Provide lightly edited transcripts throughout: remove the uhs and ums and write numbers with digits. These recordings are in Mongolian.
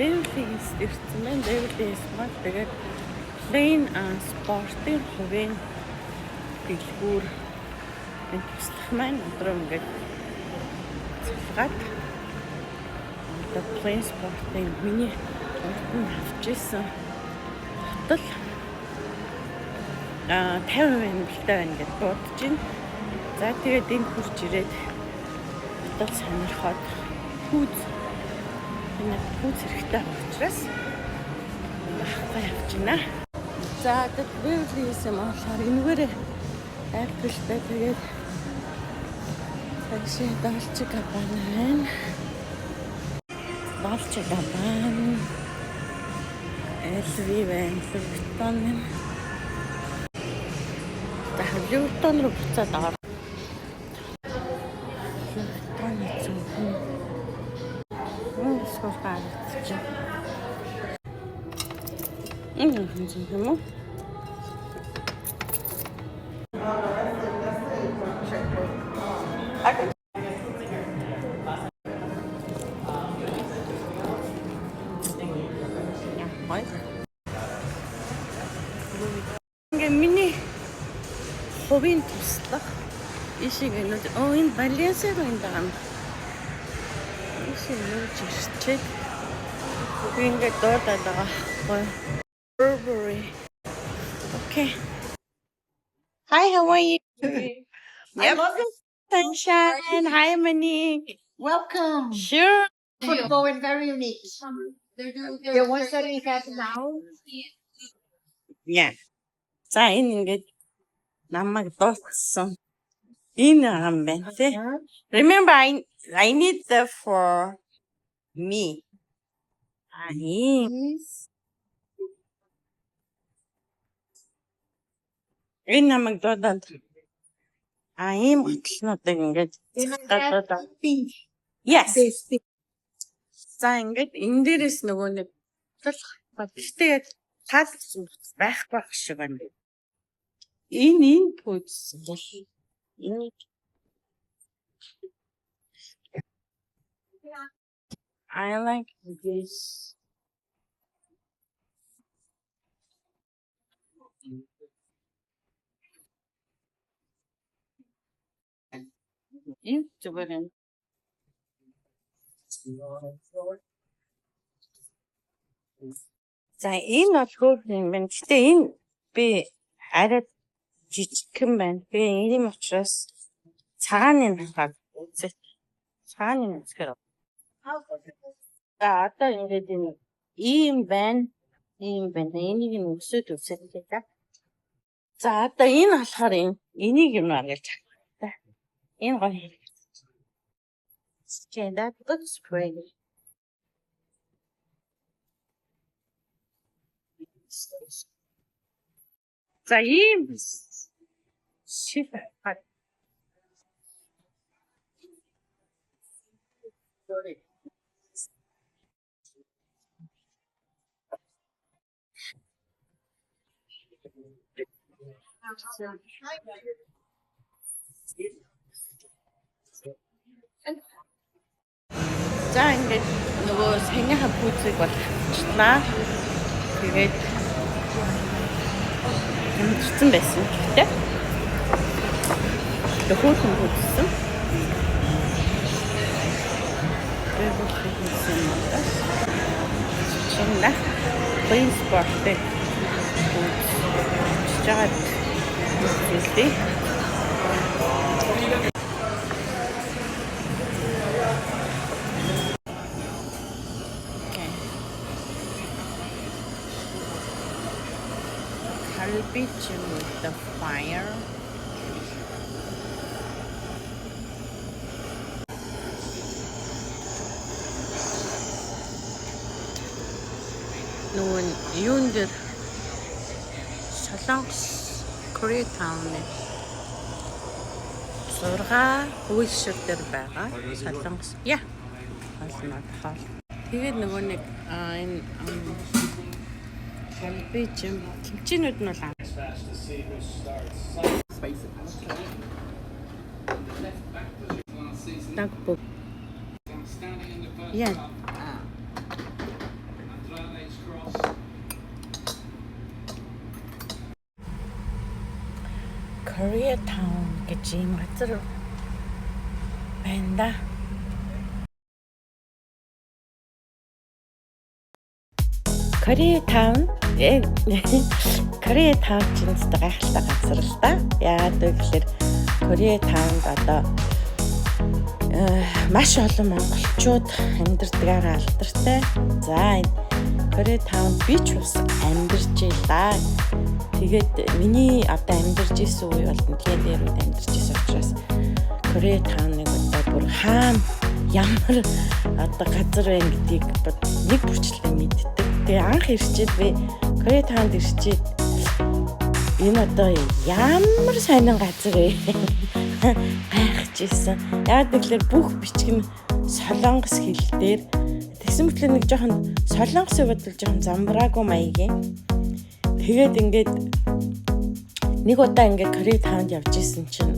Beverly Hills ирсэн байна. Beverly Hills маань тэгээд Plain Sport-ын хувийн дэлгүүр энэ туслах маань өдрөө ингээд цалгаад одоо Plain Sport-ын миний урд нь авч исэн хотол 50% хямдалтай байна гэж бодож байна. За тэгээд энд хурж ирээд хотол сонирхоод пүүз энэ пүүз хэрэгтэй учраас авахгүй явж байна. За тэгээд Beverly Hills юм болохоор энүүгээрээ айлтгалтай тэгээд цаашаа Dolce Gabbana байна. Dolce Gabbana, LV байна, Louis Vuitton байна. За Louis Vuitton руу буцаад ор. Louis Vuitton-ы зөвхөн скол харагдчих. Энэ юм юм уу? Яа, гоё. Ингээ миний хувийн туслах ишиг нүүд оо энэ Balenciaga энэ байгаа юм. Ишиг нүүж ирчээд би ингээ дуудаад байгаа байхгүй. Burberry. Okay. Hi, how are you? I love it. Sunshine. Hi, Monique. Welcome. Sure. Football and very unique. The ones that we have now. Yeah. За энэ ингээд намайг дууссан. Энэ юм байна тий. Remember I need the for me. А ийм Yes. энэ намайг дуудаад а ийм гутлнуудыг ингээд And I have дуудаад. pink. Yes. This pink. За ингээд энэ дээрээс нөгөө нэг гутал гэхдээ яг таалагдсан утас байхгүй байх шиг байна. Энэ пүүз бол энэ I like this. Энэ зүгээр юм. За энэ бол хөөрхөн юм байна. Гэтэ энэ би арай жижигхэн байна. Тэгээ ийм учраас цагааны нь харахад үзээ. Цагааны нь үзэхээр. За одоо ингээд энэ ийм байна. Ийм байна. Энийг нь өсөд үзээд та. За одоо энэ болохоор энэ энийг юм аа гэж та. Энэ гоё. Okay, that looks pretty. За ийм шив За ингээд нөгөө саяныхаа пүүзийг бол авчлаа. Тэгээд хямдсан байсан гэхдээ хөөрхөн пүүзсэн. Beverly Hills юм байна. Чинда Plain Sport-тэй пүүз авчиж байгаад үзлээ. Okay. Kalbi-jjim with the fire. Нөгөө нь юун дээр Солонгос Koreatown-ы 6 үйлшир дээр байгаа. Солонгос. Яа. Хоолнод хоол. Тэгээд нөгөө нэг энэ kalbi-jjim кимчинүүд нь бол Даг бүх. Яа. Korea Town гэж ийм газар байна да. Korea Town, Korea Town чинь зөв гайхалтай газар л да. Яагаад вэ гэхээр Korea Town-д одоо маш олон монголчууд амьдардгаараа алдартай. За, энэ Korea Town би ч бас амьдарч байлаа. Тэгээд миний одоо амьдарч исэн үе бол нэлээд дээр үед амьдарч исэн учраас Korea Town-ыг одоо бүр хаана ямар одоо газар байна гэдгийг нэг бүрчлэн мэддэг. Тэгээ анх ирчээд, би Korea Town-д ирчээд энэ одоо ямар сонин газар вэ? Гайхаж исэн. Яг тэгэхээр бүх бичиг нь солонгос хэл дээр, тэгсэн мэтлээ нэг жоохон солонгосын бодол жоохон замбраагүй маягийн. Тэгээд ингээд нэг удаа ингээд Korea Town-д явж исэн чинь,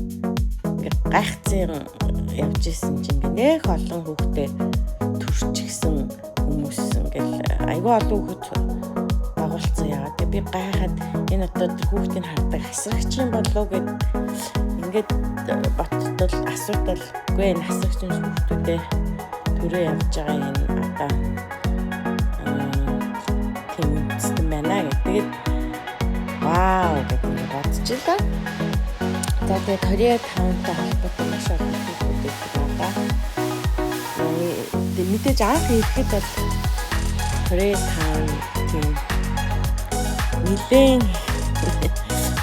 ингээд гайхацсан явж исэн чинь ингээд нэх олон хүүхдээ төрчихсөн хүмүүс, ингээд айгүй олон хүүхэд дагуулсан яагаад. Би гайхаад, энэ одоо тэр хүүхдийг хардаг асрагч юм болов уу гэд ингээд боттол асуудал, үгүй, энэ асрагч хүүхдүүдээ төрөө явж байгаа, энэ одоо тийм үндэстэн байна гэх. Тэгээд вау гэдэг ингээд бодчихлаа. За, тэгээ Korea Town-тай холбоотой маш олон зүйлүүд байдаг байгаа. Мэдээж анх ирэхэд бол Korea Town тийм нилээн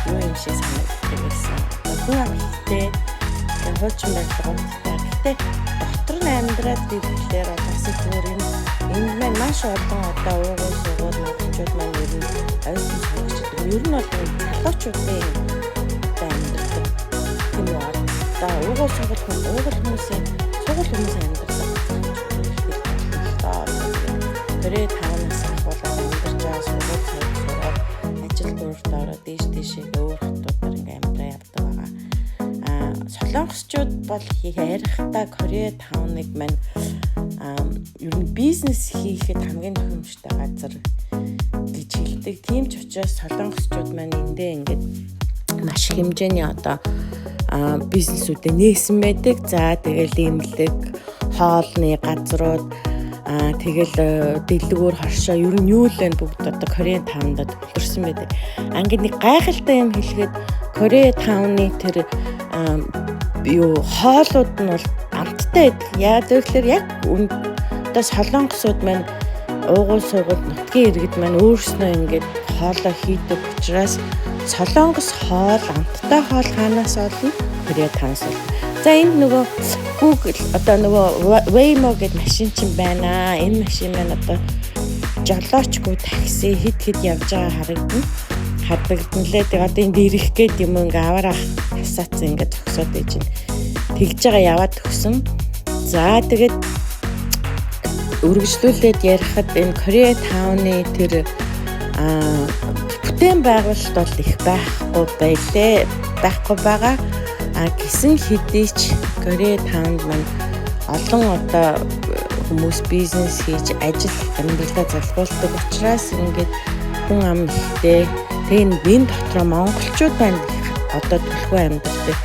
юу юм шиг санагддаг байсан. Хүн ам ихтэй, тэгээ хуучин барилгуудтай. Гэхдээ дотор нь амьдраад ирэхлээр бас их өөр юм. Энд маань маш олон одоо уугуул сугуул монголчууд маань ер нь оюутан сурагчид, ер нь бол залуучуудын одоо амьдардаг тийм үү? Одоо уугуул сугуул хүн, уугуул хүмүүсийн сугуул хүмүүсийн амьдардаг газар гэж хэлэх болно л доо. Korea Town-аас ахуулаад амьдарч байгаа, сургууль сураад, ажил дуурт ороод дээш дээшээ өөр хотуудаар ингээм амьдраа явдаг байгаа. А солонгосчууд бол ярихдаа Korea Town-ыг маань ер нь бизнес хийхэд хамгийн тохиромжтой газар гэж хэлдэг. Тийм ч учраас солонгосчууд маань эндээ ингээд маш их хэмжээний одоо бизнесүүдээ нээсэн байдаг. За, тэгэл имлэг, хоолны газрууд, тэгэл дэлгүүр хоршоо, ер нь юу л вэ, бүгд одоо Korea Town-д төвлөрсөн байдаг. А ингээд нэг гайхалтай юм хэлэхэд Korea Town-ы тэр юу хоолууд нь бол амттай байдаг. Яагаад гэвэл яг одоо солонгосууд маань уугуул суугуул нутгийн иргэд маань өөрснөө ингээд хоолоо хийдэг учраас солонгос хоол, амттай хоол хаанаас олно? Korea Town-аас олно. За, энд нөгөө Google одоо нөгөө Waymo гэдэг машин чинь байна. Энэ машин маань одоо жолоочгүй такси хэд хэд явж байгаа харагдана. Хадагдана лээ. Тэгээ одоо энд ирэх гээд юм ингээ аваар хасаацсан, ингээ зогсоод байж байна. Тэгж байгаа яваад төгсөн. За, тэгээд үргэлжлүүлээд ярихад энэ Korea Town-ы тэр бүтээн байгуулалт бол их байхгүй байлээ. Байхгүй байгаа. А гисэн хэдий ч Korea Town-д маань олон одоо хүмүүс бизнес хийж, ажил амьдралаа залгуулдаг учраас ингээд хүн ам ихтэй. Тэгээ энэ дотроо монголчууд байна, одоо түлхүү амьдардаг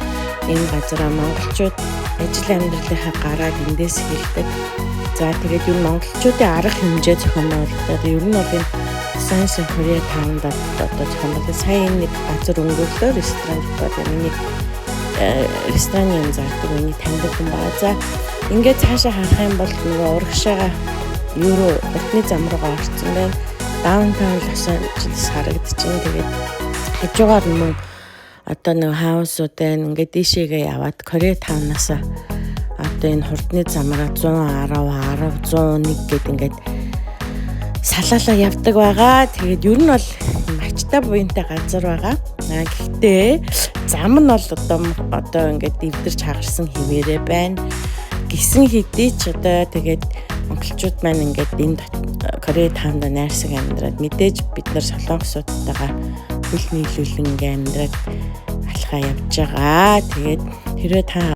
энэ газараа монголчууд ажил амьдралынхаа гарааг эндээс хэлдэг. За, тэгээд ер нь монголчуудын арга хэмжээ зохион байгуулалтад ер нь бол энэ Сансан Korea Town-д одоо зохион байгуулалт. Сая энэ нэг газар өнгөрлөө ресторан бол миний рестораны юм зардаг, миний таньдаг хүн байгаа. За, ингээд цаашаа харах юм бол нөгөө урагшаага евро хурдны зам руугаа орсон байна. Downtown Лос Анжелес харагдчихээн. Тэгээд хажуугаар нь мөн одоо нэг house ууд байна. Ингээд дээшээгээ яваад Korea Town-аас одоо энэ хурдны замаараа 110, 10, 101 гээд ингээд салаалаа явдаг байгаа. Тэгээд ер нь бол ачтай буянтай газар байгаа. Аа, гэхдээ зам нь бол одоо ингээд эвдэрч хагарсан хэвээрээ байна. Гисэн хэдий ч одоо тэгээд монголчууд маань ингээд энэ Korea Town-д найрсаг амьдраад, мэдээж бид нар солонгосуудтайгаа хөл нийлүүлэн ингээд амьдраад алхаа явж байгаа. Тэгээд хэрвээ та